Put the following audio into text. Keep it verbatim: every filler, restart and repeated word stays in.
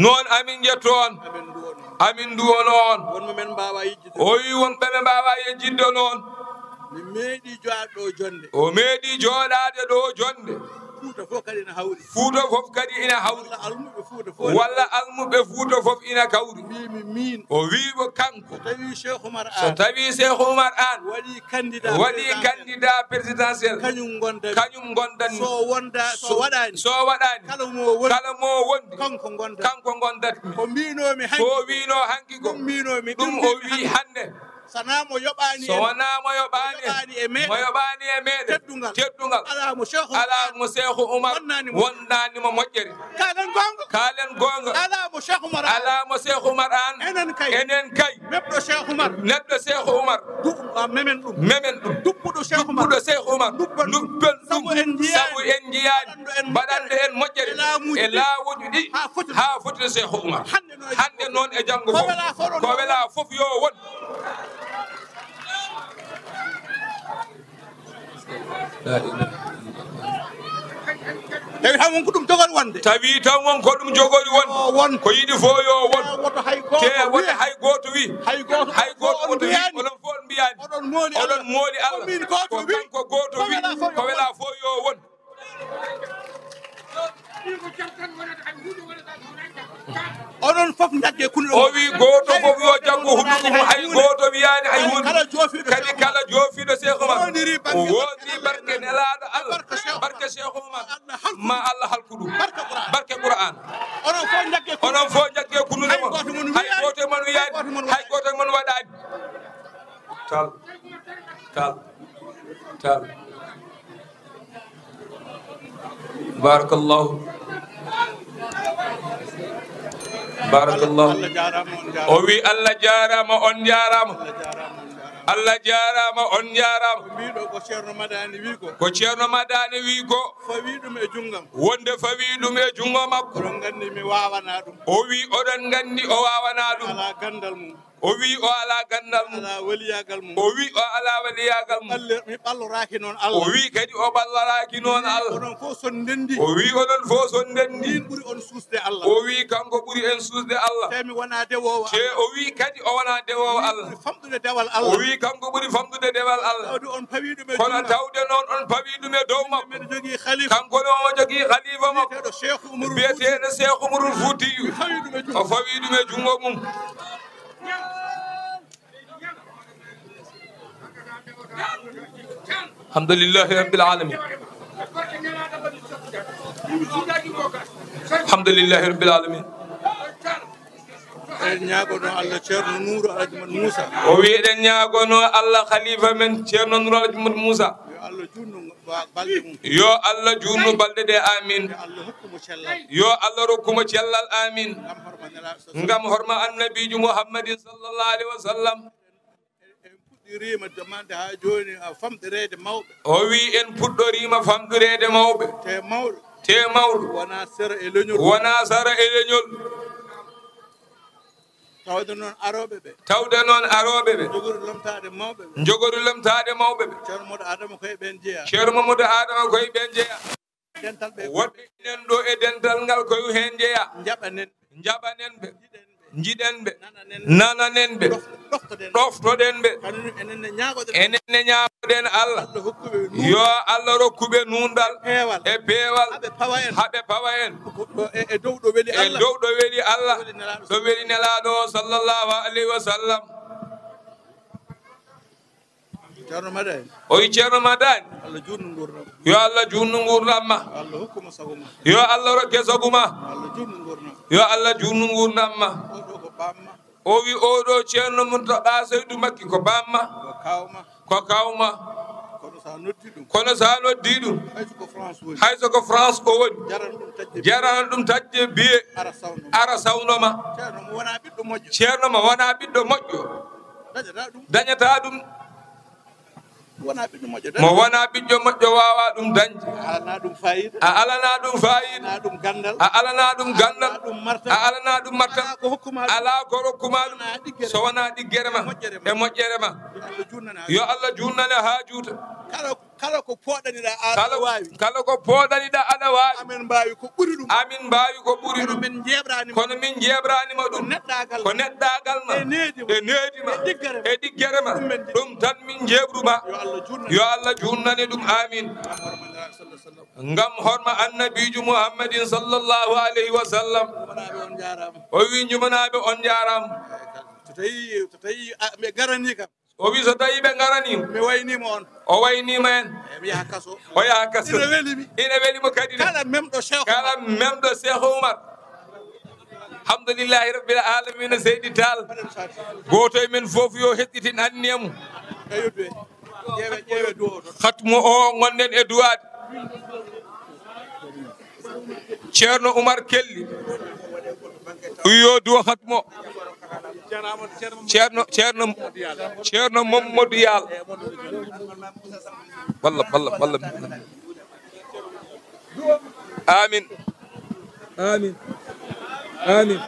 Noon amin njetto on. Amin nduwono on. Amin nduwono on. Wonmo men mbaawa yejjitde. O wi wonɓe ɓe mbaawa yejjitde noon. Mi meeɗi jooɗaade ɗo jonde. O meeɗi jooɗaade ɗo jonde. Fuuta fof kadi ina hawri. Fuuta fof kadi ina hawri. Walla almuɓe Fuuta fof. Walla almuɓe Fuuta fof ina kawri. Mbimi miin. O wi ko kanko. So tawi Cheikh Oumar Anne. So tawi Cheikh Oumar Anne. Waɗi candidat. Waɗi présidentiel. Candidat présidentiel. Kañum ngonda. Kañum ngonda. So wonda, so waɗaani. So waɗaani. Kala mo wondi. Kala mo wondi. Kanko ngonda. Kanko ngondat mi. Ko mbinomi hanki. Ko wino hanki ko. Ɗum mbinomi. Ɗum o wi hannde. Sana mo yoɓaani. So wonaa mo yoɓaani. Mo yoɓaani e meeɗen. Mo yoɓaani e meeɗen. Teddungal. Teddungal. Alaa mo Cheikh Oumar. Alaa mo Cheikh Oumar. Wonnaani mo. Wonnaani mo moƴƴere. Kaalen goonga. Kaalen goonga. Alaa mo Cheikh Oumar Anne. Alaa mo Cheikh Oumar Anne. Enen kay. Enen kay. Neɗɗo Cheikh Oumar. Neɗɗo Cheikh Oumar. Du-, ah, memen ɗum. Memen ɗum. Duppuɗo Cheikh Oumar. Duppuɗo Cheikh Oumar. Duppuɗo ɗum. Duppuɗo ɗum. Sabu en njiyaani. Sabu en njiyaani. Baɗanɗo en moƴƴere. Baɗanɗo en moƴƴere. E laamuuji ɗi. E laamuuji ɗi. Haa foti. Haa foti Cheikh Oumar. Hannde noon e janngo fof. Ko welaa fof yo won. Tawi tan won ko ɗum jogori wonde. Tawi tan won ko ɗum jogori wonde. Yo won. Ko yiɗi fof yo won. Te woto hay gooto wi. Te woto hay gooto wi. Hay gooto, hay gooto woto wi. Onon fof on mbiyaani. Oɗon mooli Allah. Oɗon mooli Allah. Ko min gooto wi. Ko kanko gooto wi. Ko welaa fof yo won. Ko welaa fof yo won. Onon fof njagge kunnuɗe. O wi gooto fof yo jaggu hunduko mum, hay gooto wiyaani hay huunde. Kadi kala joofiiɗo Cheikh Oumar. Kadi kala joofiiɗo Cheikh Oumar. Wondiri barke. Wondiri barke nelaaɗo Allah. Barke Cheikh Oumar. Barke Cheikh Oumar. Ma Allah halku ɗum. Barke Qur'an. Barke Qur'an. Onon fof njagge kunnuɗe. Onon fof njagge kunnuɗe mon. Hay gooto mon wiyaani. Hay gooto mon waɗaani. Tal. Tal. Tal. Barakallahu. Barakallahu. Allah jaaraama, on jaaraama. O wi Allah jaaraama, on jaaraama. Allah jaaraama, on jaaraama. Allah jaaraama, on jaaraama. Ko mbiɗo ko Ceerno Madani wi ko. Ko Ceerno Madani wi ko. Fawi ɗum e junngam. Wonde fawi ɗum e junngo makko. Oɗon nganndi mi waawanaa ɗum. O wi oɗon nganndi o waawanaa ɗum. Alaa ganndal mum. O wi o alaa ganndal mum. Alaa waliyaagal mum. O wi o alaa waliyaagal mum. Ɓalle-, mi ɓalloraaki noon Allah. O wi kadi o ɓalloraaki noon Allah. Onon fof so ndenndi. O wi onon fof so ndenndi. Min ɓuri on suusde Allah. O wi kanko ɓuri en suusde Allah. Te mi wonaa dewoowo Allah. Te o wi kadi o wonaa dewoowo Allah. Min ɓuri famɗude dewal Allah. O wi kanko ɓuri famɗude dewal Allah. Tawde on pawi ɗum e junngo. Kono tawde noon on pawi ɗum e dow makko. Mbeɗa jogii khalifa. Kanko ne o jogii khalifa makko. Biyeteeɗo Cheikh Oumarul Fouti. Biyeteeɗo Cheikh Oumarul Fouti. Mi fawi ɗum e junngo. O fawi ɗum e junngo mum. Alhamdulillahi rabbil alamin. Alhamdulillahi rabbil alamin. Eɗen ñaagono Allah Ceerno Nuuru Alhaji Madu Muusa. O wi eɗen ñaagono Allah khalifa men Ceerno Nuuru Alhaji Madu Muusa. Yo Allah juutnu ba-, balɗe mum. Yo Allah juutnu balɗe ɗe, amin. Yo Allah hokku mo cellal. Yo Allah rokku mo cellal, amin. Ngam horma Nelaaɗo sa-, ngam horma Annabiijo Muhammadin sallallahu alaihi wa sallam. En puɗɗiriima jamande haa jooni, a, famɗireede mawɓe. O wi en puɗɗoriima famɗireede mawɓe. Te mawɗo. Te mawɗo. Wonaa sera e leñol. Wonaa sera e leñol. Tawde noon arooɓe ɓe. Tawde noon arooɓe ɓe. Njogori lomtaade mawɓe ɓe. Njogori lomtaade mawɓe ɓe. Ceerno Mamadou Adama koye ɓeen jeyaa. Ceerno Mamadou Adama koye ɓeen jeyaa. Dental ɓe. Woɗɗen ɗo e dental ngal ko heen jeyaa. Njaɓanen. Njaɓanen ɓe. Njiɗen ɓe. Nananen ɓe. Nananen ɓe. Ɗof-, ɗoftoɗen ɓe. Ɗoftoɗen ɓe. Kadi enen ne ñaagoɗen. Enen ne ñaagoɗen Allah. Allah hokku ɓe nuun. Yo Allah rokku ɓe nuunɗal. E peewal. E peewal. Haa ɓe pawa en. Haa ɓe pawa en. Ko ɗo e, e dow ɗo weli Allah. E dow ɗo weli Allah. Ɗo weli Nelaaɗo. Ɗo weli Nelaaɗo o sallallahu alayhi wa sallam. Ceerno Madani. O wi Ceerno Madani. Allah juutnu nguurndam. Yo Allah juutnu nguurndam ma. Allah hokku ma sago ma. Yo Allah rokke sago ma. Allah juutnu nguurndam. Yo Allah juutnu nguurndam ma. Oɗo ko bamma. O wi oɗo Ceerno Muntaqa Saydu Makki ko bamma. Ko kawma. Ko kawma. Kono sa noddi ɗum. Kono sa noddi ɗum. Hay so ko France woni. Hay so ko France o woni. Jarana ɗum taƴde biye. Jarana ɗum taƴde biye. Ara sawno ma. Ara sawno ma. Ceerno mo wona ɓiɗɗo moƴƴo. Ceerno mo wona ɓiɗɗo moƴƴo. Dañata ɗum. Dañata ɗum. Wona ɓiɗɗo moƴƴo dañde. Mo wona ɓiɗɗo moƴƴo wawa ɗum dañde. A alana ɗum fayida. A alana ɗum fayida. A alana ɗum gandal. A alana ɗum gandal. A alana ɗum martaba. A alana ɗum martaba. Ala ko hokkuma ɗum. Ala ko rokkuma ɗum. Wona ɗiggere. So wona ɗiggere ma. E moƴƴere ma. E moƴƴere ma. Yo Allah juutnane ha juuta. Yo Allah juutnane ha juuta. Kala Kala ko pooɗaniɗaa aɗa kala waawi. Kala ko pooɗaniɗaa aɗa waawi. Amin mbaawi ko ɓuri ɗum. Amin mbaawi ko ɓuri ɗum. Kono min njeeɓraani ma. Kono min njeeɓraani ma ɗum. Ko neɗɗaagal. Ko neɗɗaagal ma. E needi ma. E needi ma. E ɗiggere ma. E ɗiggere ma. Ɗum men njeeɓ- Ɗum tan min njeeɓru ma. Yo Allah juutnane. Yo Allah juutnane ɗum. Amin. Ngam horma annabiijo Muhammadin sallallahu alayhi wa sallam. Jumanaaɓe on njaaraama. O wi jumanaaɓe on njaaraama. So tawi, so tawi, a, ɓe ngaranii kam. O wi so tawi ɓe ngaranii. Mi wayniima on. O wayniima en. E mi yaha kaso. O yaha kaso. Ina weli mi. Ina weli mo kadi ne. Kala memɗo Cheikh Kala Oumar. Memɗo Cheikh Oumar. Alhamdulillahi rabbil alamina, Seydi Tall. Gooto e men fof yo heɗɗitin anniya mum. Eyo, duwe. Ƴeewe, ƴeewe duwo to. Khatmo o ngonɗen e duwaade. Ceerno Oumar Kelly. Yo duwo khatmo. Ceerno, Ceerno, Ceerno Mamadou Yal. Walla, walla, walla. Amin. Amin. Amin.